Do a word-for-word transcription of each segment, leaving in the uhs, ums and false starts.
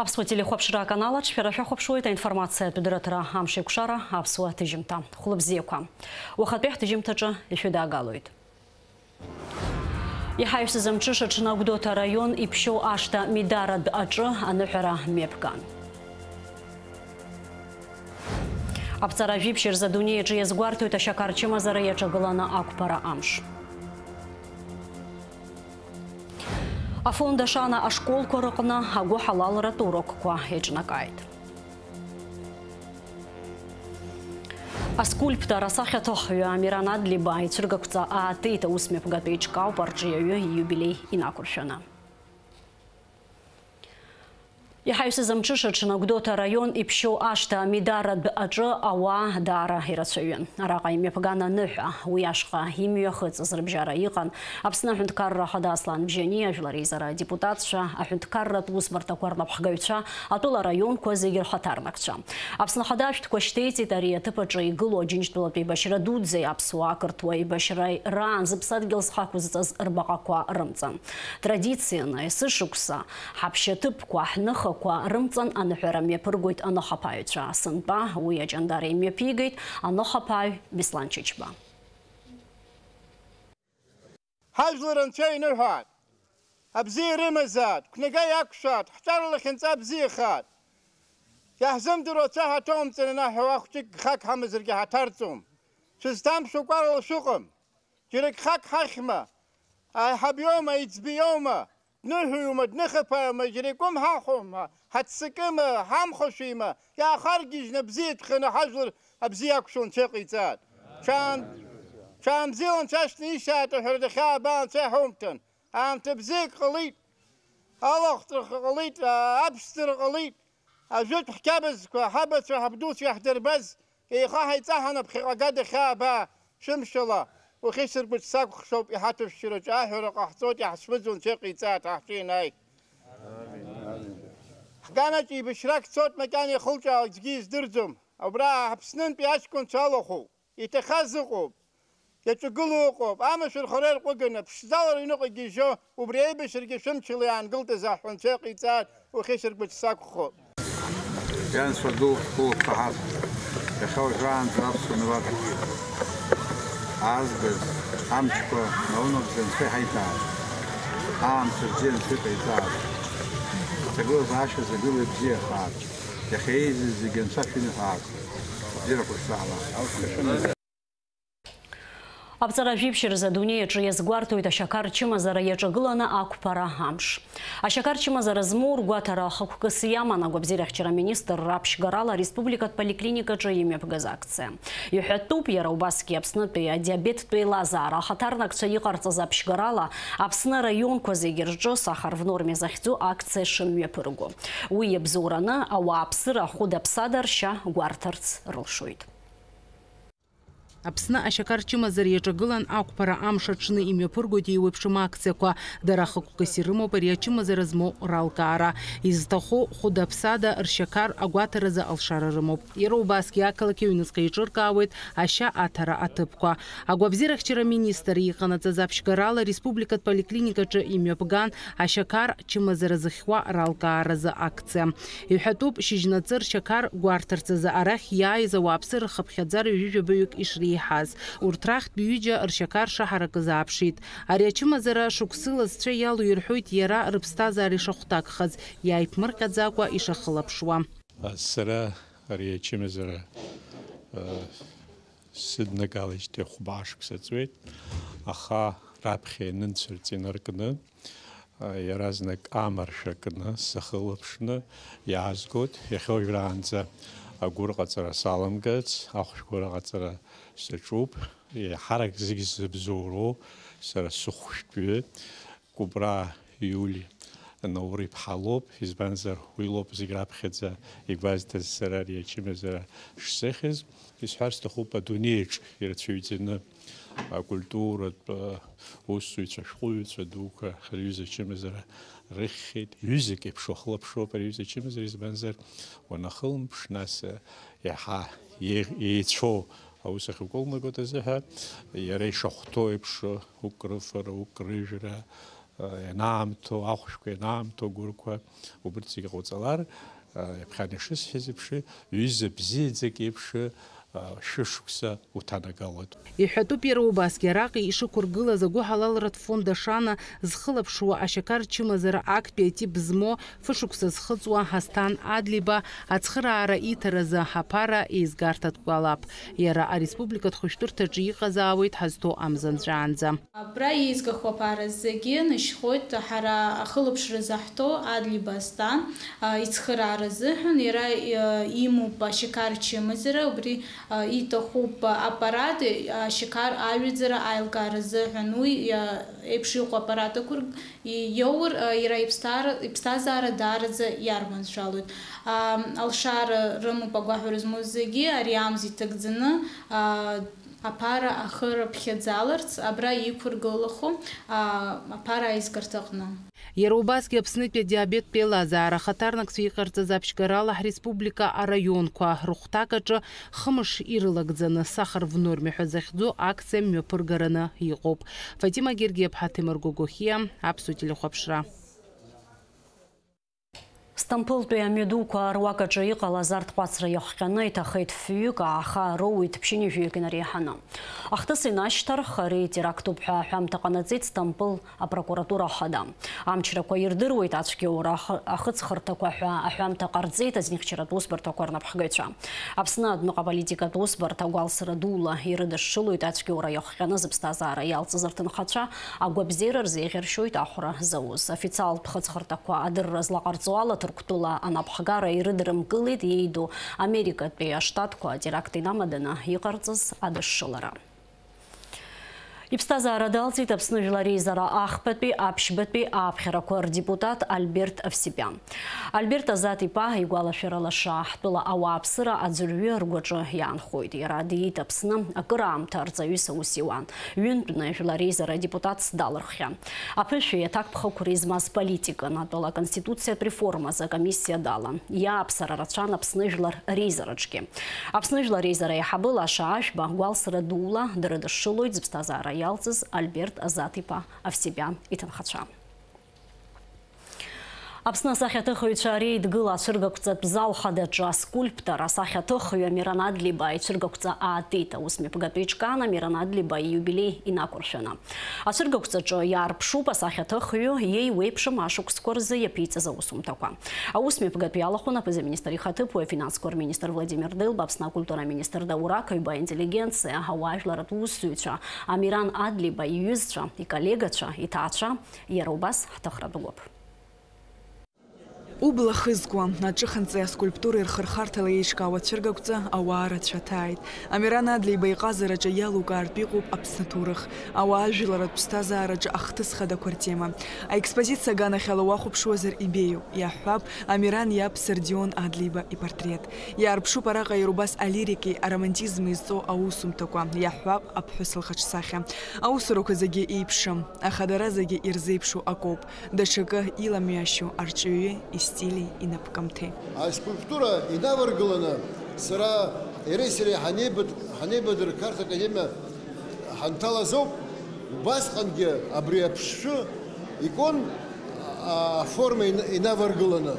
Аԥсуа телехәаԥшра аканал аҿы шәара шәахәаԥшуеит аинформациатә дырраҭара Амшеикәшара аԥсуа ҭыжьымҭа. Хәлыбзиақәа. Уахатәи ҳҭыжьымҭаҿы ишәыдаагалоит. Иҳаҩсыз амҽыша аҽны Агәдоуҭа араион иԥшьоу ашҭа Мидаратә аҿы аныҳәара мҩаԥган. Аԥҵара жәиԥшь рзы адунеи аҿы иазгәарҭоит ашьақар чымазара иаҿагыланы ақәԥара амш. Афонд Ашана ашколқәа рыҟны агәыҳалалратә урокқәа еиҿнакааит. Аскульптор, асахьаҭыхҩы Амиран Адлиба ицәыргақәҵа аатит, аус мҩаԥгатәи еиҿкаауп арҿиаҩы ииубилеи инақәыршәаны. Иҳаҩсыз амҽыша аҽны Агәдоуҭа араион иԥшьоу ашҭа Мидаратә аҿы ауаа даара ирацәаҩын. Араҟа имҩаԥган аныҳәа, уи ашҟа имҩахыҵыз рыбжьара иҟан Аԥсны Аҳәынҭқарра Ахада Аслан Бжьаниа, Жәлар Реизара адепутатцәа, аҳәынҭқарратә усбарҭақәа рнапхгаҩцәа, атәыла араионқәа зегьы рхаҭарнакцәа. Аԥсны Ахада ашәҭқәа шьҭеиҵеит ари аҭыԥ аҿы игылоу Аџьынџьтәылатәи еибашьра дуӡӡеи аԥсуаа ақырҭуа еибашьра раан зыԥсадгьыл зхақәызҵаз рбаҟақәа рымҵан. Традицианы, есышықәса, ҳаԥшьаҭыԥқәа, ҳныхақәа рымҵан аныҳәара мҩаԥыргоит аныхаԥааҩцәа. Сынтәа уи аҷандара имҩаԥигеит аныхаԥааҩ Беслан Чачба. Ҳажәлар Анцәа иныҳәааит, абзиа ирымазааит, қәнага иақәшәааит, ҳҿар лахьынҵа бзиахааит. Иаҳзымдыруа ацәа ҳаҭоумҵан, анаҳәа уа хәҷык гхак ҳамазаргьы ҳаҭарҵом. Шәызҭамԥшуа кәарала шәыҟам. Џьара гхак ҳахьма? Аиҳаб иоума, аиҵбы иоума? Дныҳәаҩума, дныхаԥааҩума, џьара икәым ҳахәома, ҳаццакыма, ҳамхәашәима, иаахаргьежьны абзиа ҭәханы ҳажәлар абзиа акәшо Анцәа иҟаиҵааит. Ҽаан-, ҽаанбзиала Анцәа шьҭнишьааит, аҳәара дахьаабаа Анцәа иҳаумҭан. Аамҭа бзиак ҟалеит, алахәҵәаха ҟалеит, аԥшӡара ҟалеит. Ажәытә ҳқьабзқәа, ҳабацәа, ҳабдуцәа иаҳдырбаз, еихаҳаиҵаҳан аԥхьаҟа га дахьаабаа, шәымшала, ухьысыргәыҭ сакәхшоуп, иҳаҭәашьараҿы аҳәара ҟаҳҵоит, иаҳцәмыӡуа Анцәа иҟаиҵааит, ҳахьҿинаи. Ҳганаҿ еибашьрак цоит, макьана иахылҿиаауа аӡәгьы издырӡом. Абра Аԥснынтәи аҷкәынцәа алахәуп. Иҭахаз ыҟоуп, иаҿагылоу ыҟоуп, амашәырхәара иарҟәыганы, ԥшӡала рыҩныҟа игьежьо, убри аибашьрагьы шәымчала иаангылт азы аҳәынцәа иҟаиҵааит, ухьысыргәыҭ сакәхоуп. Ианцәа ду, улԥха ҳарҭ, иахьа уажәраанӡа аԥсуа милаҭ аазгаз амчқәа наунагӡа Анцәа иҳаиҭааит, аамҭа бзиа Анцәа иҟаиҵааит, аҭагылазаашьа зегьы ла ибзиахааит, иахьа еизаз зегьы Анцәа шәиныҳәааит. Бзиарақәа шәзаала. Аԥҵара жәиԥшь рзы адунеи аҿы иазгәарҭоит ашьақар чымазара иаҿагыланы ақәԥара амш. Ашьақар чымазара змоу ргәаҭара хықәкыс иаман агәабзиарахьчара аминистрра аԥшьгарала ареспубликатә поликлиникаҿы имҩаԥгаз акциа. Иҳәатәуп, иара убасгьы Аԥснытәи адиабеттә еилазаара ахаҭарнакцәа иҟарҵаз аԥшьгарала Аԥсны араионқәа зегьы рҿы сахар в норме захьӡу акциа шымҩаԥырго. Уи иабзоураны ауааԥсыра хәыда-ԥсада ршьа гәарҭарц рылшоит. Аԥсны ашьақар чымазара иаҿагылан ақәԥара амш аҽны имҩаԥыргоит еиуеиԥшым акциақәа. Дара хықәкыс ирымоуп ари ачымазара змоу ралкаара. Изҭаху хәыда-ԥсада ршьақар агәаҭаразы алшара рымоуп. Иара убасгьы ақалақь аҩныҵҟа еиҿыркаауеит ашьа аҭара аҭыԥқәа. Агәабзиарахьчара аминистр иҟанаҵаз аԥшьгарала ареспубликатә поликлиникаҿы имҩаԥган ашьақар чымазара зыхьуа ралкааразы акциа. Иҳәатәуп, шьыжьнаҵы ршьақар гәарҭарц азы арахь иааиз ауааԥсыра хыԥхьаӡара ҩажәи жәабаҩык ишреиҳаз. Урҭ рахьтә ҩыџьа ршьақар шаҳаракыз ааԥшит. Ари ачымазара шықәсыла зцәа иалоу ирҳәоит иара рыԥсҭазаара ишахәҭакхаз, иааиԥмырҟьаӡакәа ишахылаԥшуа. Сара ари ачымазара, э, сыднагалеижьҭеи хәба шықәса ҵуеит, аха раԥхьа ианынцәырҵ инаркны, иаразнак амаршәа кны сахылаԥшны иаазгоит. Иахьа уажәраанӡа агәырҟаҵара саламгац, ахәшәқәа рыҟаҵара саҿуп. Еиҳарак зегь зыбзоуроу сара сыхәшәтәҩы Кәыбраа Иули Наур-иԥҳа лоуп, избанзар, уи лоуп зегь раԥхьаӡа игәазҭаз сара ари ачымазара шсыхьыз. Исҳәар сҭахуп, адунеиаҿ ирацәаҩӡаны акультуратә усзуҩцәа, ашәҟәыҩҩцәа дуқәа рҩыза ачымазара рыхьхьеит. Ҩызак еиԥш уахылаԥшроуп ари аҩыза ачымазара, избанзар, уанахылаԥш, нас, иаҳа еи-, еицәоу аус ахьукылнагоит азыҳәа, иара ишахәҭоу еиԥш, укрыфара, укрыжәра, Ианаамҭоу ахәшәқәа, ианаамҭоу агәырқәа, убырҭ зегьы ҟауҵалар, ҩаԥхьан ишысҳәаз еиԥш, ҩыза бзиаӡак еиԥш, шәышықәса уҭанагалоит. Иҳәатәуп иара убасгьы араҟа ишықәыргылаз агәыҳалалратә фонд Ашана зхылаԥшуа ашьақар чымазара актәи атип змоу фышықәса зхыҵуа Ҳасҭан Адлиба ацхыраара иҭаразы аԥара еизгарҭатә кәалаԥ. Иара ареспубликатә хәышәтәырҭаҿы иҟазаауеит ҳазҭоу амза нҵәаанӡа. Абра еизгахо аԥара зегьы нышьхоит ҳара ахылаԥшра заҳҭо Адлиба Ҳасҭан, а, ицхыраара азыҳәан. Иара, а, имоуп ашьақар чымазара, убри, а, иҭахуп аппарат, а, ашьақар аҩаӡара аилкаара азыҳәан. Уи, а, еиԥш иҟоу аппарат ақәырг-, и-, иоур, а, иара иԥсҭара-, иԥсҭазаара даараӡа иарманшәалоит. А, алшара рымоуп агәаҳәара змоу зегьы, ари амза иҭагӡаны, а, аԥара ахы рыԥхьаӡаларц абра иқәыргылахо, а, аԥара аизгарҭаҟны. Иара убасгьы Аԥснытәи адиабеттә еилазаара ахаҭарнакцәа иҟарҵаз аԥшьгарала ҳреспублика араионқәа рыхәҭак аҿы хымш ирылагӡаны сахар в норме ҳәа захьӡу акциа мҩаԥыргараны иҟоуп. Фатима Гергиаԥҳа, Ҭемыр Гогохиа, Аԥсуа телехәаԥшра. Сҭампылтәи амҩадуқәа руак аҿы иҟалаз арҭ ҟәацра иахҟьаны иҭахеит фҩык, ааха роуит ԥшьынҩажәаҩык инареиҳаны. Ахҭыс инашьҭархх, ари терактуп ҳәа аҳәамҭа ҟанаҵеит Сҭампыл апрокуратура ахада. Амчрақәа ирдыруеит ацәгьоура ахы-, ахыҵхырҭақәа ҳәа аҳәамҭа ҟарҵеит азинхьчаратә усбарҭақәа рнапхгаҩцәа. Аԥсны адәныҟа аполитикатә усбарҭа гәалсра дула ирыдышшылоит ацәгьоура иахҟьаны зыԥсҭазаара иалҵыз рҭынхацәа, агәабзиара рзеиӷьаршьоит ахәра зауз. Официалтә хыҵхырҭақәа адырра злаҟарҵо ала, Ҭырқәтәыла анапхгара ирыдрымкылеит иеиду Америкатәи аштатқәа атеракт инамаданы иҟарҵаз адышшылара. Иԥсҭазаара далҵит Аԥсны Жәлар Реизара ахԥатәи, аԥшьбатәи ааԥхьарақәа рдепутат Альберт Овсепиан. Альберт Азат-иԥа игәалашәара лаша, ҳтәыла ауааԥсыра аӡәырҩы ргәаҿы иаанхоит. Иара диит Аԥсны акыраамҭа арҵаҩыс аус иуан. Ҩынтәны Жәлар Реизара адепутатс далырххьан. Аԥышәеи аҭакԥхықәреи змаз политикан, атәыла аконституциатә реформазы акомиссиа далан. Иааԥсара рацәан Аԥсны Жәлар Реизараҿгьы. Аԥсны Жәлар Реизара аиҳабы Лаша Ашәба гәалсра дула дрыдышшылоит зыԥсҭазаара иалҵыз Альберт Азат-иԥа Овсепиан иҭынхацәа. Аԥсны асахьаҭыхыҩцәа реидгыла ацәыргақәҵатә зал хадаҿы аскульптор, асахьаҭыхҩы Амиран Адлиба ицәыргақәҵа аатит. Аусмҩаԥгатәи иҿкаан Амиран Адлиба ииубилеи инақәыршәаны. Ацәыргақәҵаҿы иаарԥшуп асахьаҭыхҩы иеиуеиԥшым ашықәсқәа рзы иаԥиҵаз аусумҭақәа. Аусмҩаԥгатә иалахәын аԥыза-министр ихаҭыԥуаҩ, афинансқәа рминистр Владимир Делба, Аԥсны акультура аминистр Даур Ақаҩба, аинтеллигенциа, ауаажәларратә усзуҩцәа, Амиран Адлиба иҩызцәа, иколлегацәа, иҭаацәа, иара убас ҳҭыхратә гәыԥ. Убла хызкуа, аҿыханҵеи аскульптуреи рхырхарҭала еиҿкаау ацәыргақәҵа ауаа рацәа ҭааит. Амиран Адлеиба иҟазараҿы иалукаартә иҟоуп Аԥсны аҭоурых, ауаажәларратә ԥсҭазаараҿы ахҭыс хадақәа ртема. Аекспозициа аганахьала уахәаԥшуазар ибеиоуп, иаҳҳәап, Амиран иаб Сардион Адлеиба ипортрет. Иаарԥшуп араҟа иара убас алирики аромантизми зҵоу аусумҭақәа, иаҳҳәап, аԥҳәыс лхаҿсахьа. Аусурақәа зегьы еиԥшым, аха дара зегьы ирзеиԥшу акоуп. Даҽакы иламҩашьо арҿиаҩы истили инапкамҭеи. Аскульптура инаваргыланы сара, иареи сареи ҳанеибад-, ҳанеибадырқарҭак аима ҳанҭалаз ауп, убасҟангьы абри аԥшшәы икон, а, аформа ин-, инаваргыланы.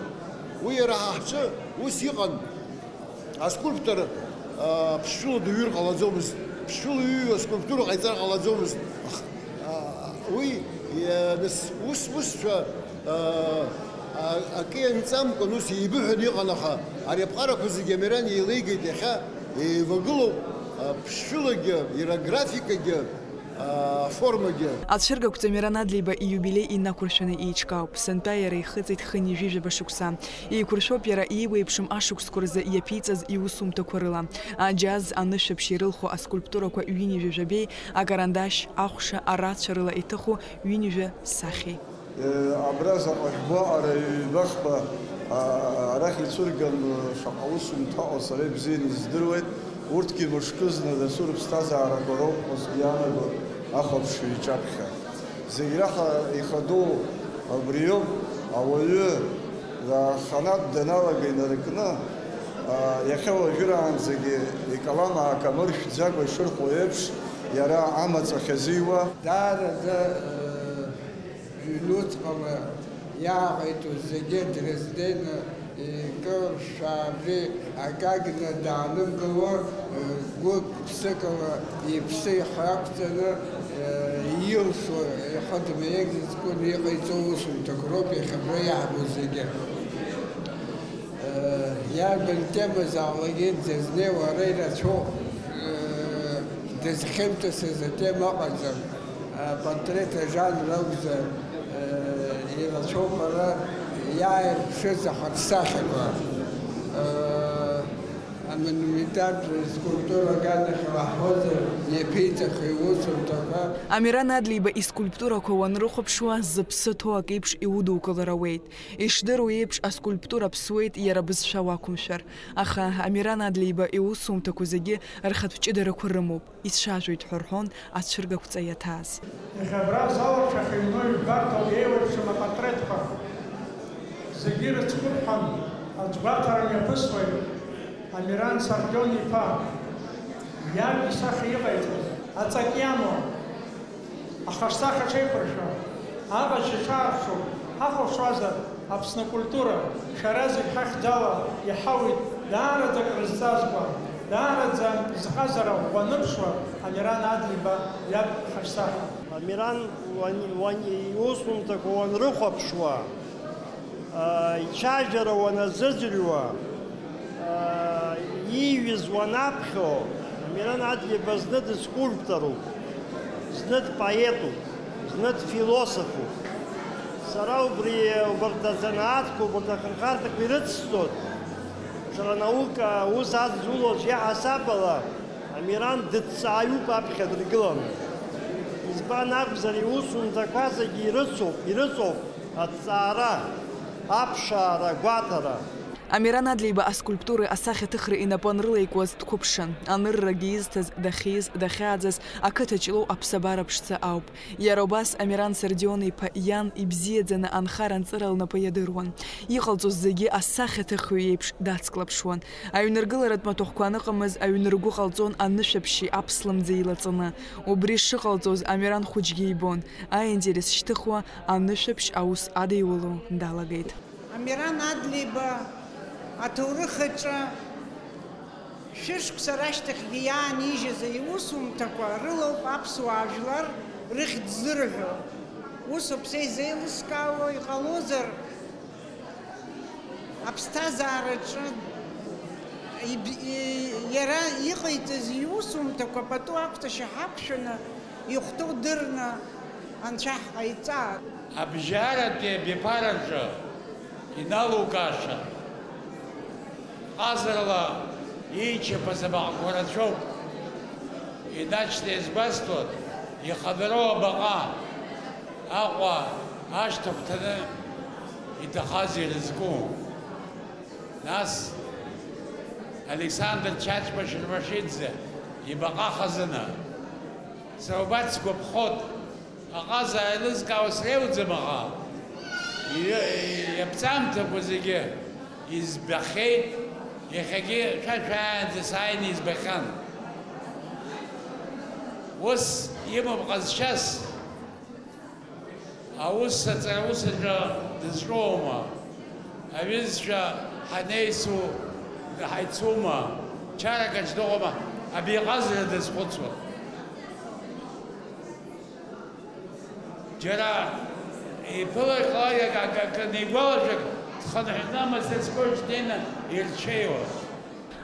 Уи иара ҳа ҳҿы ус иҟан. Аскульптор, а, ԥшшәыла дыҩыр ҟалаӡомызт, ԥшшәыла иҩуа аскульптура ҟаиҵар ҟалаӡомызт. Ах-, а, уи, а, нас ус, усшәа, а, а, акы ианҵамкәан ус еибыҳәаны иҟан, аха ари аԥҟарақәа зегьы Амиран еилеигеит, иахьа еивагылоуп, а, ԥшшәылагьы, иара графикагьы, аформагьы. Ацәыргақәҵа Амиран Адлеиба ииубилеи инақәыршәаны еиҿкаауп. Сынтәа иара ихыҵит хынҩажәи жәаба шықәса. Еиқәыршәоуп иара иеиуеиԥшым ашықәсқәа рзы иаԥиҵаз иусумҭақәа рыла. Аџьаз, анышәаԥшь ирылху аскульптурақәа ҩынҩажәа жәабеи, акарандашь, ахәша, арацәа рыла иҭыху ҩынҩажәа сахьеи. Абра заҟа жәбо араҩбахба, а, арахь ицәырган, шаҟа усумҭа ыҟоу сара ибзианы издыруеит. Урҭгьы мышкызны дасу рыԥсҭазаарақәа роуп ҳәа сгәы иаанаго ахәаԥшҩы иҿаԥхьа. Зегь раҳа ихадоу абриоуп, ауаҩы аханатә даналага инаркны, а, иахьа уажәраанӡагьы икалам аакамыршәӡакәа ишырхәо еиԥш, иара амаҵ ахьазиуа. Даараӡа, э, Ҩнуҵҟала иааҟаиҵоз зегьы Дрезден икылшәа абри акагны даанымгыло, гәык-ԥсыкала иԥсы ихы ақәҵаны, илшо, ихы дмеигӡаӡакәаны иҟаиҵо усумҭақәа роуп иахьа абра иаҳбо зегьы. Иарбан темазаалакгьы дызнеиуа ара ирацәоуп, дызхьымӡацыз атема ыҟаӡам. Апортрет ажанр акәзар, ирацәоуп ара иааирԥшыз ахаҿсахьақәа. Амонументалтә скульптура аганахьала ҳҳәозар, иаԥиҵахо иусумҭақәа. Амиран Адлеиба искульптурақәа уанрыхәаԥшуа, зыԥсы ҭоу акеиԥш иудукылар ауеит. Ишдыру еиԥш, аскульптура ԥсуеит иара бызшәа уақәымшәар. Аха Амиран Адлеиба иусумҭақәа зегьы рхатә ҷыдарақәа рымоуп, ицәажәоит ҳәа рҳәон ацәыргақәҵа иаҭааз. Иахьа абра азал аҿы ахьыҩноу ижәбарҭоуп, еиуеиԥшым апатреҭқәа. Зегьы ирыцкуп ҳәа аӡә гәаҭара мҩаԥысуеит Амиран Сардион-иԥа. Иаб исахьа иҟаиҵаз аҵак иамоу. Ахаҿсахьа ҽеиқәыршәа, аҟазшьа ҽаарԥшуп, ҳахәаԥшуазар, Аԥсны акультура, шәара зегь ҳахьӡала иҳауит, даараӡа акрызҵазкуа, даараӡа зҟазара ӷәӷәа аныԥшуа Амиран Адлеиба иаб хаҿсахьа. Амиран уан-, уан-, иусумҭақәа уанрыхәаԥшуа, Ицәажәара уаназыӡырҩуа, ииҩыз уанаԥхьо, Амиран Адлеиба зны дыскульпторуп, зны дпоетуп, зны дфилософуп. Сара убри, убарҭ азанааҭқәа, убарҭ ахырхарҭақәа ирыцсҵоит. Сара анаука аус адызулоз иаҳасаб ала, Амиран дыҭҵааҩуп аԥхьа дыргыланы. Избан акәзар, иусумҭақәа зегьы ирыцуп, ирыҵоуп. Аҭҵаара, аԥшаара, агәаҭара. Амиран Адлеиба аскульптуреи асахьаҭыхреи инапы анрылаикуаз дқәыԥшын, аныррагьы изҭаз дахьиз, дахьааӡаз ақыҭа Ҷлоу аԥсабара ԥшӡа ауп. Иара убас Амиран Сардион-иԥа иан ибзиаӡаны анхара-анҵыра лнапы иадыруан. Иҟалҵоз зегьы асахьаҭыхҩы иеиԥш дацклаԥшуан. Аҩныргыларатә маҭәахәқәа аныҟамыз аҩныргәы ҟалҵон анышәаԥшьи аԥслымӡи еилаҵаны. Убри шыҟалҵоз Амиран хәыҷгьы ибон. Аинтерес шьҭыхуа, анышәаԥшь аус адиуло далагеит. Амиран Адлеиба аҭоурых аҿы шәышықәса рашьҭахьгьы иаанижьыз иусумҭақәа рылоуп аԥсуаа жәлар рыхьӡ зырҳәо. Усоуп са изеилыскаауа, иҟалозар, аԥсҭазаараҿы иб-, и-, иара иҟаиҵаз иусумҭақәа пату акәҭашьа ҳақәшәаны, ихәҭоу дырны Анцәа ҳҟаиҵааит. Абжьаратәи абиԥараҿы иналукааша, ҟазарала иичаԥаз абаҟақәа рацәоуп. Инач дизгәасҭоит, ихадароу абаҟа, Аҟәа ашҭа агәҭаны иҭахаз ирызку. Нас Александр Чачба Шервашидзе ибаҟа хазына. Сара убарҭ сгәаԥхоит. Аҟаза еилызкаауа среиуӡам аҟа. Иҩ-, иаԥҵамҭақәа зегьы избахьеит, иахьагьы шәа шәааиаанӡа сааины избахьан. Ус имоуп ҟазшьас. Аус аҵараус аҿы дызҿоума? Аҩызцәа ҳанеицу, ҳаицума? Чаракаҿ дыҟоума? Абиҟазара дазхәыцуа. Џьара иԥылар ҟалар, акы, акы, акы неигәалашәак дхынҳәны амаҵуцәа днеины ирҽеиуа.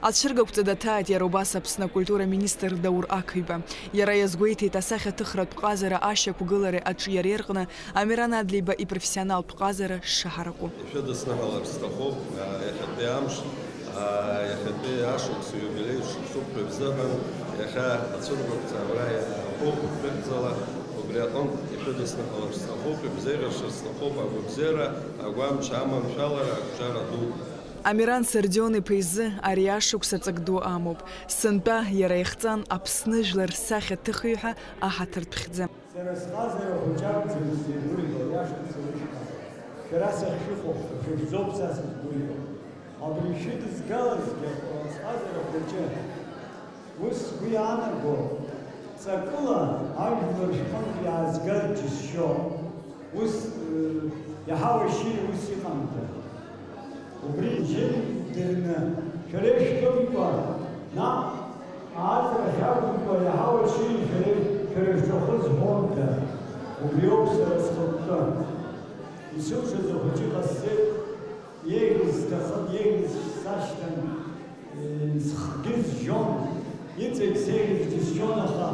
Ацәыргақәҵа даҭааит иара убас Аԥсны акультура министр Даур Ақыҩба. Иара иазгәеиҭеит асахьаҭыхратә ҟазара ашьақәгылареи аҿиареи рҟны Амиран Адлеиба ипрофессионалтә ҟазара шыҳараку. Ишәыдысныҳәалар сҭахуп, а, иахьатәи амш, а, иахьатәи ашықәс иубилеи шықәсуп ҳәа ибзыҳәан, иахьа ацәыргақәҵа абра иаахуп, шәыхьӡала, убри аҟынтә ишәыдысныҳәалар сҭахуп, ибзеиӷьаршар сҭахуп агәабзиара, агәамч, аманшәалара, ақәҿиара ду. Амиран Сардион-иԥа изы ари ашықәс аҵак ду амоуп. Сынтәа иара ихҵан Аԥсны жәлар рсахьаҭыхҩы ҳәа аҳаҭыртә хьӡы. Сара сҟазара хәыҷы акәӡам сзеигәырӷьо, иашан сылышьҭан. Шәара сахьшәыхәо, шәыхьӡоуп са сызгәырӷьо. Абри шәыдызгалазгьы сҟазара хәыҷы. Ус сгәы иаанаго, ҵакыла ажәлар шәҟынтә иаазгар џьысшьо. Ус, э, иаҳа уашьыри ус иҟамҭа. Убри ибжьы дырны, шәара ишәтәымкәа, наҟ ааҵрахь акәымкәа, иаҳа уашьыри шәара, шәара шәҿахәы зҳәомда. Убриоуп сара схықәкы. Исылшаз ахәыҷы ҟасҵеит, еиӷьыз сҭахын, еиӷьыз сашьҭан. Схгьы зжьон, иҵегь сеиӷьыз џьысшьон, аха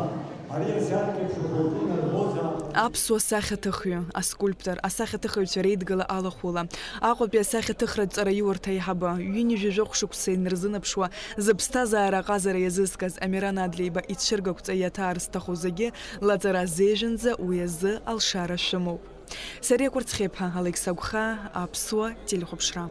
ари асиаркьеиԥш ухылтәы нарбозаап. Аԥсуа сахьаҭыхҩы, аскульптор, асахьаҭыхыҩцәа реидгыла алахәыла, Аҟәатәи асахьаҭыхратә ҵараиурҭа аиҳабы, ҩынҩажәи жәохә шықәса инарзынаԥшуа, зыԥсҭазаара аҟазара иазызкыз Амиран Адлеиба ицәыргақәҵа иаҭаар зҭаху зегьы лаҵара азеижәынӡа уи азы алшара шәымоуп. Сариа Кәарцхьеиԥҳа, Алықьса Гәхаа, Аԥсуа телехәаԥшра.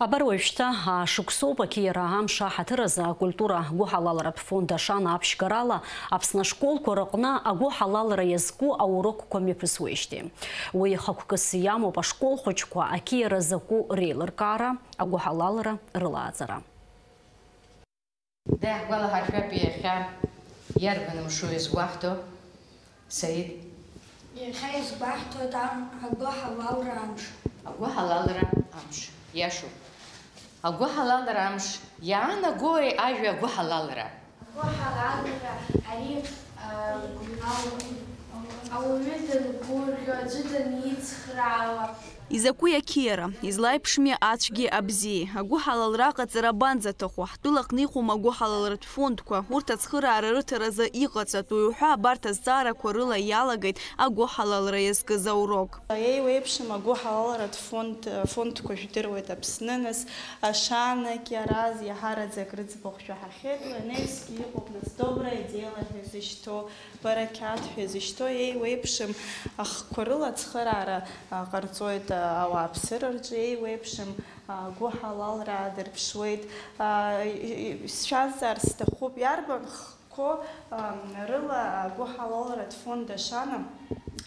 Абар уажәшьҭа аашықәсоуп ақьиара амш аҳаҭыр азы акультура гәыҳалалратә фонд Ашана аԥшьгарала Аԥсны ашколқәа рыҟны агәыҳалалра иазку аурокқәа мҩаԥысуеижьҭеи. Уи хықәкыс иамоуп ашкол хәыҷқәа ақьиара закәу реилыркаара, агәыҳалалра рылааӡара. Даҳгәалаҳаршәап иахьа иарбан мшу изгәаҳҭо, Саид? Иахьа изгәаҳҭоит ам-, агәыҳалалра амш. Агәыҳалалра амш. Иашоуп. Агәыҳалалра амш. Иаанагои ажәа агәыҳалалра? Агәыҳалалра ари, а, ау-, ауаҩы дангәырӷьо, аӡәы даницхраауа. Изакәи ақьиара, излаиԥшми ацәгьеи абзиеи? Агәыҳалалра аҟаҵара абанӡаҭаху? Ҳтәылаҟны иҟоума агәыҳалалратә фондқәа? Урҭ ацхыраара рыҭаразы иҟаҵатәуи уҳәа, абарҭ азҵаарақәа рыла иалагеит агәыҳалалра иазкыз аурок. Еиуеиԥшым агәыҳалалратә фонд, фондқәа жәдыруеит Аԥсны, нас, Ашана, Кьараз, иаҳараӡак рыӡбахә шәаҳахьеит, уи анаҩсгьы иҟоуп, нас, Доброе дело ҳәа изышьҭоу, Барақьаҭ ҳәа изышьҭоу еиуеиԥшым ахқәа рыла ацхыраара, а, ҟарҵоит, а, ауааԥсыра рҿы, еиуеиԥшым, а, гәыҳалалра аадырԥшуеит. А, и-, и-, сшәазҵаар сҭахуп, иарбан хқәоу, а, рыла агәыҳалалратә фонд Ашана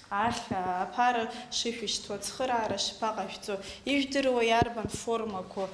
ахь, а, аԥара шышәышьҭуа, ацхыраара шԥаҟашәҵо, ижәдыруа иарбан формақәоу?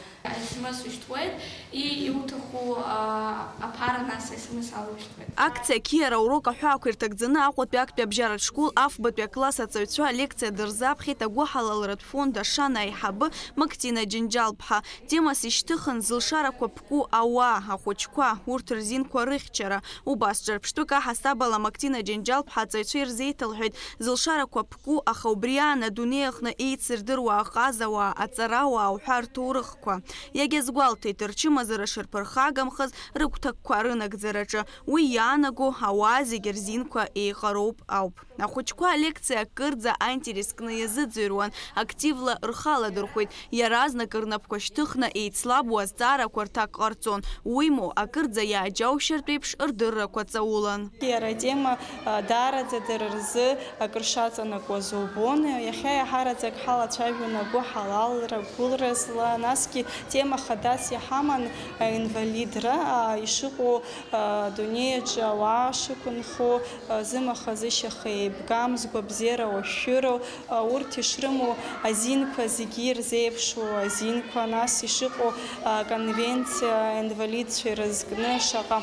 Смс ушьҭуеит, и-, иуҭаху, а, аԥара нас смс алушьҭуеит. Акциа ақьиара аурок аҳәаақәа ирҭагӡаны Аҟәатәи актәи абжьаратә школ афбатәи акласс аҵаҩцәа алекциа дырзаԥхьеит агәыҳалалратә фонд Ашана аиҳабы Мактина Џьынџьал-ԥҳа. Темас ишьҭыхын зылшарақәа ԥку ауаа, ахәыҷқәа, урҭ рзинқәа рыхьчара. Убас ҿырԥштәык аҳасабала Мактина Џьынџьал-ԥҳа аҵаҩцәа ирзеиҭалҳәеит зылшарақәа ку, аха убри аан адунеи аҟны еицырдыруа аҟазауаа, аҵарауаа уҳәа рҭоурыхқәа. Иагьазгәалҭеит, рчымазара шырԥырхагамхаз рыгәҭакқәа рынагӡараҿы. Уи иаанаго ауаа зегьы рзинқәа еиҟароуп ауп. Ахәыҷқәа алекциа акырӡа аинтерес кны иазыӡырҩуан, активла рхы аладырхәит, иаразнак рнапқәа шьҭыхны еицлабуа азҵаарақәа рҭак ҟарҵон, уимоу, акырӡа иааџьаушьартә еиԥш рдыррақәа ҵаулан. Иара атема, а, даараӡа дара рзы акыр шаҵанакуаз убон. Иахьа иаҳараӡак ҳалацәажәон агәыҳалалра гәылразла, насгьы тема хадас иҳаман аинвалидра, а, ишыҟоу, а, адунеи аҿы ауаа шықәынхо, а, зымаха-зышьаха еибгам, згәабзиара уашәшәыроу, а, урҭ ишрымоу азинқәа зегьы ирзеиԥшу азинқәа, нас ишыҟоу, а, конвенциа аинвалидцәа ирызкны шаҟа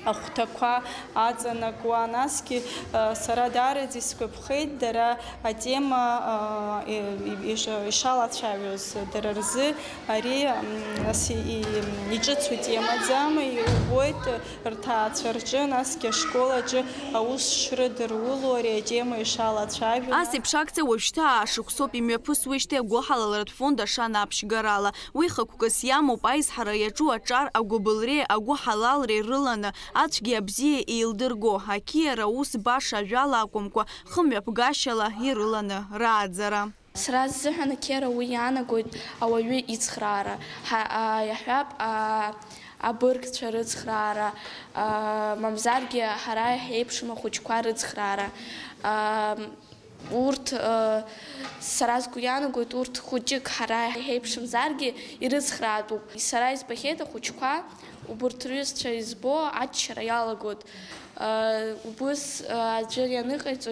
ахәҭақәа аҵанакуа, насгьы, а, сара даараӡа исгәаԥхеит дара атема, а, и-, и-, иша-, ишалацәажәоз дара рзы ари, м, нас и-, и-, иҿыцу темаӡам, иубоит рҭаацәа рҿы, насгьы ашкол аҿы аус шрыдыруло ари атема ишалацәажәо. Ас еиԥш акциа уажәшьҭа аашықәсоуп имҩаԥысуеижьҭеи агәыҳалалратә фонд Ашана аԥшьгарала. Уи хықәкыс иамоуп аизҳара иаҿу аҿар агәыбылреи агәыҳалалреи рыланы, ацәгьеи абзиеи еилдырго, ақьиара аус баша ажәала акәымкәа, хымҩаԥгашьала ирыланы рааӡара. Сара сзыҳәан ақьиара уи иаанагоит ауаҩы ицхраара. Ҳа-, а, иаҳҳәап, а, абыргцәа рыцхраара, а, мамзаргьы ҳара иаҳеиԥшым ахәыҷқәа рыцхраара. А, Урҭ, э, сара сгәы иаанагоит, урҭ хәыҷык ҳара иҳаиԥшымзаргьы ирыцхраатәуп. Сара избахьеит ахәыҷқәа, убарҭ рҩызцәа избо аччара иалагоит. Э, убыс, э, аӡәыр ианыҟаиҵо,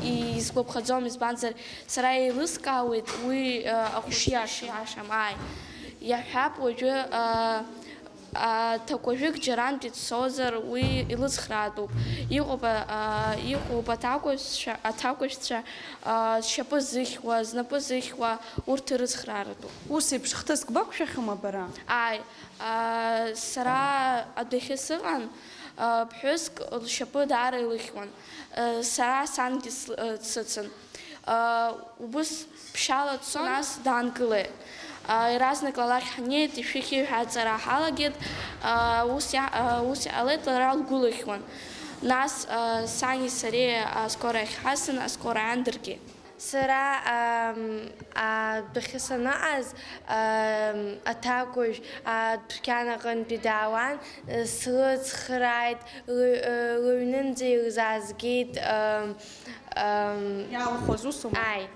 и-, исгәаԥхаӡом, избанзар, сара еилыскаауеит уи, э, ахәыҷы ишиашам, ааи. Иаҳҳәап, уажәы, э, Аҭакәажәык џьарантәи дцозар, уи илыцхраатәуп. Иҟоуп, а, иҟоуп аҭакәажәцәа, аҭакәажәцәа, а, зшьапы зыхьуа, знапы зыхьуа, урҭ ирыцхрааратәуп. Ус еиԥш хҭыск бақәшәахьоума бара? Ааи, а, сара адәахьы сыҟан, а, ԥҳәыск лшьапы даара илыхьуан. Сара сангьы сл-, сыцын. Убыс ԥшьаала дцон, нас даангылеит. Иаразнак лалахь ҳнеит, ишәихьи ҳәа аҵара ҳалагеит. Ус иа-, ус иҟалеит, лара лгәы лыхьуан. Нас сани сареи аскорахь ҳасын, аскора аан дыргеит. Сара, ам, адәахьы саныҟаз, ам, аҭакәажә адәқьан аҟынтәи даауан, слыцхрааит, лы-, лыҩнынӡа илзаазгеит, ам, ам, Иалхәыз усума? Ааи.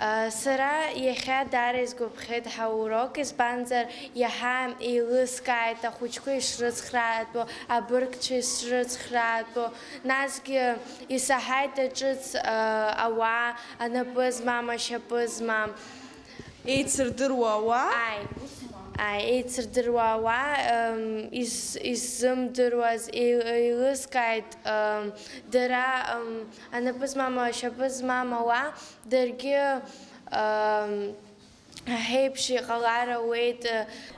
А, сара иахьа даара исгәаԥхеит ҳаурок, избанзар, иаҳа еилыскааит ахәыҷқәа ишрыцхраатәу, абыргцәа ишрыцхраатәу, насгьы исаҳаит аҿыц, а, ауаа, анапы змам, ашьапы змам. Еицырдыруа ауаа? Ааи. Ааи, еицырдыруа ауаа, ам, из-, иззымдыруаз, еи-, еилыскааит, ам, дара, ам, анапы змам, ашьапы змам ауаа, даргьы, ам, ҳеиԥш иҟалар ауеит.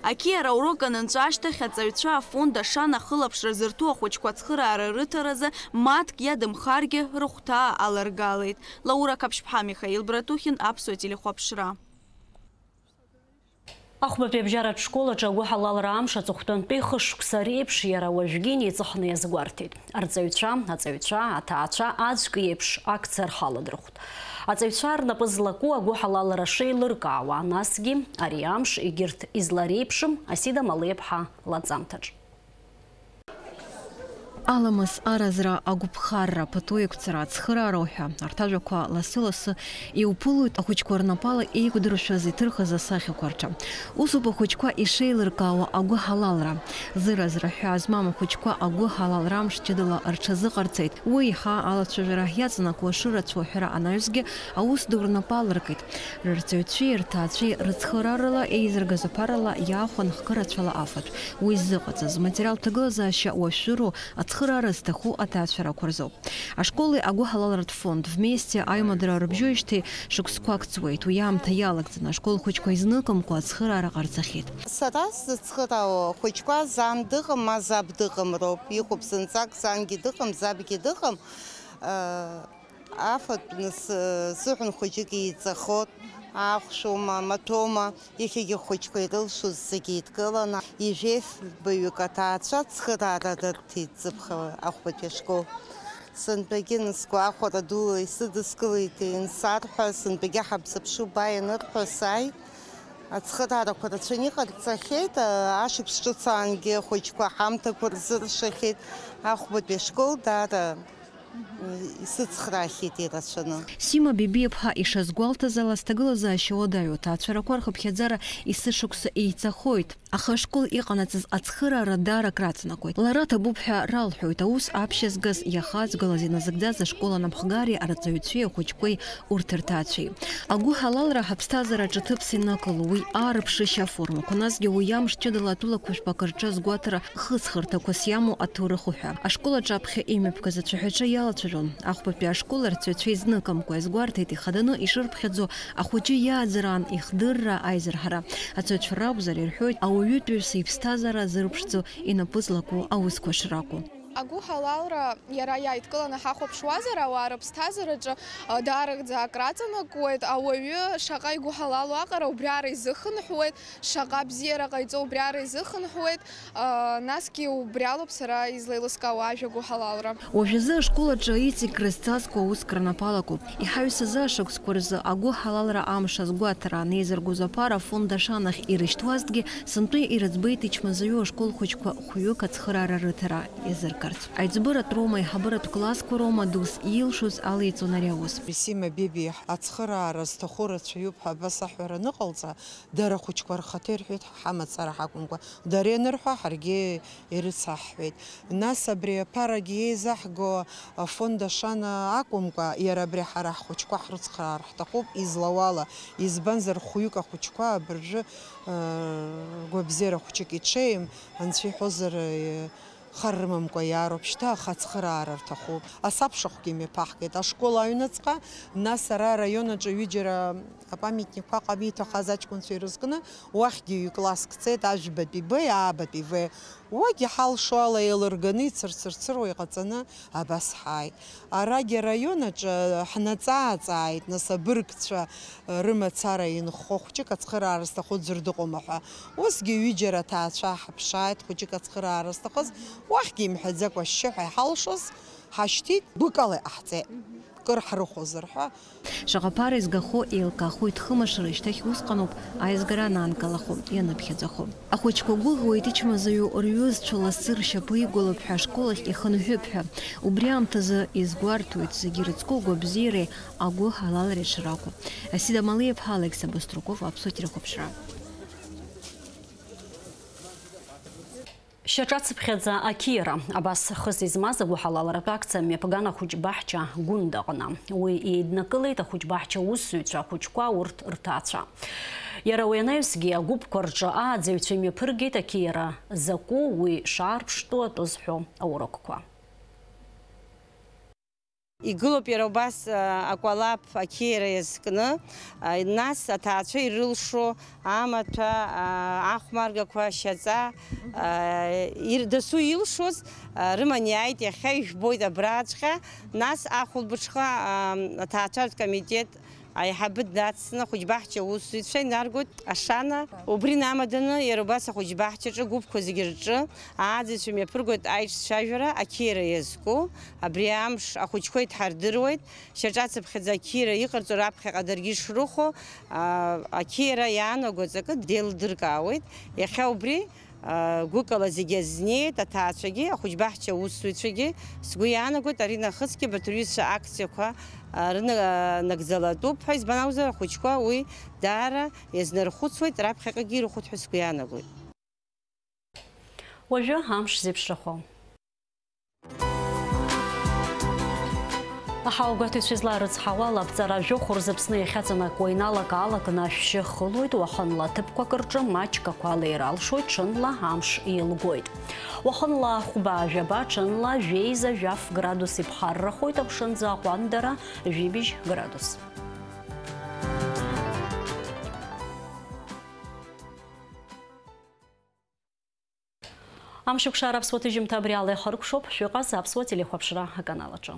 Ақьиара аурок анынҵәа ашьҭахь аҵаҩцәа афонд Ашана ахылаԥшра зырҭо ахәыҷқәа ацхыраара рыҭаразы мааҭк иадымхаргьы рыхәҭаа аларгалеит. Лаура Қаԥшьԥҳа, Михаил Братухин, Аԥсуа телехәаԥшра. Ахәбатәи абжьаратә школ аҿы агәыҳалалра амш аҵыхәтәантәи хышықәса реиԥш иара уажәгьы инеиҵыхны иазгәарҭеит. Арҵаҩцәа, аҵаҩцәа, аҭаацәа аӡәк иеиԥш акциа рхаладырхәт. Аҵаҩцәа рнапы злаку агәыҳалалра шеилыркаауа, насгьы ари амш егьырҭ излареиԥшым Асида Малеиԥҳа лаҵамҭаҿ. Аламыс, аразра, агәыԥхарра, пату еиқәҵара, ацхыраара уҳәа, арҭ ажәақәа лассы-лассы иуԥылоит ахәыҷқәа рнапала еиқәдыршәаз, иҭырхыз асахьақәа рҿы. Усоуп ахәыҷқәа ишеилыркаауа агәыҳалалра. Зыразра ҳәаа змам ахәыҷқәа агәыҳалалра амш ҷыдала рҽазыҟарҵеит. Уи еиҳа алацәажәара иаҵанакуа шырацәоу аҳәара анаҩсгьы аус ду рнапы алыркит. Рырҵаҩцәеи рҭаацәеи рыцхыраарала еизыргаз аԥарала иаахәан хкы рацәала афатә. Уи ззыҟаҵаз материалтә ҭагылазаашьа уашәшәыроу ацхыраара зҭаху аҭаацәарақәа рзоуп. Ашколи агәыҳалалратә фонд Вместе аимадара рыбжьоижьҭеи шықәсқәак ҵуеит. Уи аамҭа иалагӡаны ашкол хәыҷқәа изныкымкәа ацхыраара ҟарҵахьеит. Сара сзыцхыраауа хәыҷқәа зан дыҟам, ма заб дыҟам роуп. Иҟоуп зынӡак зангьы дыҟам, забгьы дыҟам. Афатә нас, э, сыҳәан хәыҷык еиҵахот, ахәшәоума, амаҭәоума, иахьагьы хәыҷқәа ирылшоз зегьы еидкыланы, ижәеифбаҩык аҭаацәа ацхыраара рырҭеит Ҵыԥх ахәбатәи ашкол. Сынтәагьы нас гәахәара дула исыдыскылеит, инсар ҳәа, сынтәагьы ҳабзыԥшуп, ба ианырҳәо сааит. Ацхыраарақәа рацәаны иҟарҵахьеит, ашықәс ҿыц аангьы ахәыҷқәа ҳамҭақәа рзыршахьеит, ахәбатәи ашкол даара исыцхраахьеит ирацәаны. Сима Бибиаԥҳа ишазгәалҭаз ала, сҭагылазаашьа уадаҩу аҭаацәарақәа рхыԥхьаӡара есышықәса еицахоит. Аха ашкол иҟанаҵаз ацхыраара даара акраҵанакуеит. Лара ҭабуп ҳәа ралҳәоит аус аԥшьызгаз, иахаҵгылаз, иназыгӡаз ашкол анапхгареи арҵаҩцәеи ахәыҷқәеи урҭ рҭаацәеи. Агәыҳалалра ҳаԥсҭазаараҿы ҭыԥс инықәло, уи аарыԥшышьа аформақәа, насгьы уи амш ҷыдала атәылақәа жәпакы рҿы азгәаҭара хыҵхырҭақәас иамоу аҭоурых уҳәа. Ашкол аҿаԥхьа имҩаԥгаз ацәаҳәаҿы иалацәажәон. Ахәбатәи ашкол арҵаҩцәа изныкымкәа иазгәарҭеит ихаданы ишырԥхьаӡо ахәыҷы иааӡараан ихдырра аизырҳара. Ацәаҩцәа ракәзар, ирҳәоит, ауаҩытәыҩса иԥсҭазаара зырԥшӡо, инапы злаку аусқәа шракәу. Агәыҳалалра иара иааидкыланы ҳахәаԥшуазар, ауаа рыԥсҭазаараҿы, а, даараӡа акраҵанакуеит, ауаҩы шаҟа игәыҳалалу аҟара убриаҟара изыхынҳәуеит, шаҟа бзиара ҟаиҵо убриаҟара изыхынҳәуеит, а, насгьы убриалоуп сара излеилыскаауа ажәа гәыҳалалра. Уажәазы ашкол аҿы аиҵегь рызҵазкуа ауск рнапы алакуп. Иҳаҩсыз ашықәсқәа рзы агәыҳалалра амш азгәаҭара анеизыргоз аԥара афонд Ашанахь ирышьҭуазҭгьы, сынтәа ирыӡбеит ичмазаҩу ашкол хәыҷқәа хәҩык ацхыраара рыҭара иазыркыр. Аиҵбыратә роума, аиҳабыратә классқәа роума дус иилшоз алеиҵон ари аус. Бесима Бебиа ацхыраара зҭаху рацәаҩуп ҳәа абас аҳәара аныҟалҵа, дара ахәыҷқәа рхаҭа ирҳәеит, ҳа ҳамацара ҳакәымкәа, дара ианырҳәа, ҳаргьы ирыцаҳҳәеит. Нас абри аԥарагьы еизаҳго афонд Ашана акәымкәа, иара абри ҳара ҳхәыҷқәа ҳрыцхраар ҳҭахуп, излауала, избанзар, хәҩык ахәыҷқәа абыржәы, э, гәабзиара хәыҷык иҽеим, анцәа иҳәозар, э, хар рымамкәа иаароуп шьҭа, аха ацхыраара рҭахуп. Асабшахәгьы мҩаԥаҳгеит ашкол аҩныҵҟа, нас ара араион аҿы ҩыџьара апамятникқәа аҟама иҭахаз аҷкәынцәа ирызкны, уахьгьы ҩ-класск цеит, ажәбатәи Б, аабатәи В. Уагьы ҳалшо ала еилырганы ицырцырцыруа иҟаҵаны абас ҳааит. Арагьы араион аҿы ҳнаҵааҵааит, нас абыргцәа рымацара инхо хәҷык ацхыраара зҭаху ӡәыр дыҟоума ҳәа. Усгьы ҩыџьара аҭаацәа ҳаԥшааит, хәҷык ацхыраара зҭахыз, уахьгьы имҳәаӡакәа ашьшьыҳәа иҳалшоз ҳашьҭит, гәыкала иҟаҳҵеит, кыр ҳрыхәозар ҳәа. Шаҟа ԥара изгахо еилкаахоит хымш рышьҭахь, усҟаноуп аизгара анаанкылахо, ианыԥхьаӡахо. Ахәыҷқәа гәыӷуеит ичмазаҩу рҩызцәа лассы ршьапы иқәгылоуп ҳәа, ашкол ахь ихынҳәып ҳәа. Убри аамҭазы изгәарҭоит зегьы ирыцку агәабзиареи агәыҳалалреи шракәу. Асида Малиаԥҳа, Александр Быструков, Аԥсуа телехәаԥшра. Шьаҿацыԥхьаӡа ақьиара. Абас хыс измаз агәыҳалалратә акциа мҩаԥган ахәыҷбаҳча Гәында аҟны. Уи еиднакылеит ахәыҷбаҳча усзуҩцәа, ахәыҷқәа, урҭ рҭаацәа. Иара уи анаҩсгьы агәыԥқәа рҿы ааӡаҩцәа имҩаԥыргеит ақьиара закәу, уи шаарԥштәу атәы зҳәо аурокқәа. Игылоуп иара убас, а, акәалаԥ ақьиара иазкны, а, нас аҭаацәа ирылшо амаҭәа, а, ахәмаргақәа, шьаҵа, а, ир-, дасу илшоз, а, рыман иааит, иахьа ижәбоит абраҵәҟьа, нас ахәылбыҽха, а, аҭаацәаратә комитет аиҳабы днацны ахәыҷбаҳча аусзуҩцәа инаргоит Ашана. Убри инамаданы иара убас ахәыҷбаҳчаҿы агәыԥқәа зегьы рҿы ааӡаҩцәа мҩаԥыргоит аиҿцәажәара ақьиара иазку. Абри амш ахәыҷқәа идҳардыруеит, шьаҿацыԥхьаӡа ақьиара иҟарҵо раԥхьаҟа даргьы ишрыхәо, аа, ақьиара иаанаго аҵакы деилдыркаауеит. Иахьа убри гәыкала зегьы азнеит, аҭаацәагьы, ахәыҷбаҳча аусзуҩцәагьы. Сгәы иаанагоит, ари нахысгьы абарҭ рҩызцәа акциақәа рынагӡалатәуп ҳәа, избан акәзар, ахәыҷқәа уи даара иазнархәыцуеит, раԥхьаҟагьы ирыхәоит ҳәа сгәы иаанагоит. Уажәы амш зеиԥшрахо. Аҳауагәаҭаҩцәа излаарыцҳауа ала, аԥҵара жәохә рзы Аԥсны иахьаҵанакуа иналак-аалакны ашәшьы хылоит, уахынла ҭыԥқәак рҿы маҷк ақәа леира алшоит, ҽынла амш еилгоит. Уахынла хәба-жәаба, ҽынла жәеиза-жәаф градус иԥхаррахоит, аԥшынӡа аҟәандара жәибжь градус. Амшықәшара аԥсуа ҭыжьымҭа абри ала ихыркәшоуп, шәыҟаз аԥсуа телехәаԥшра аканал аҿы.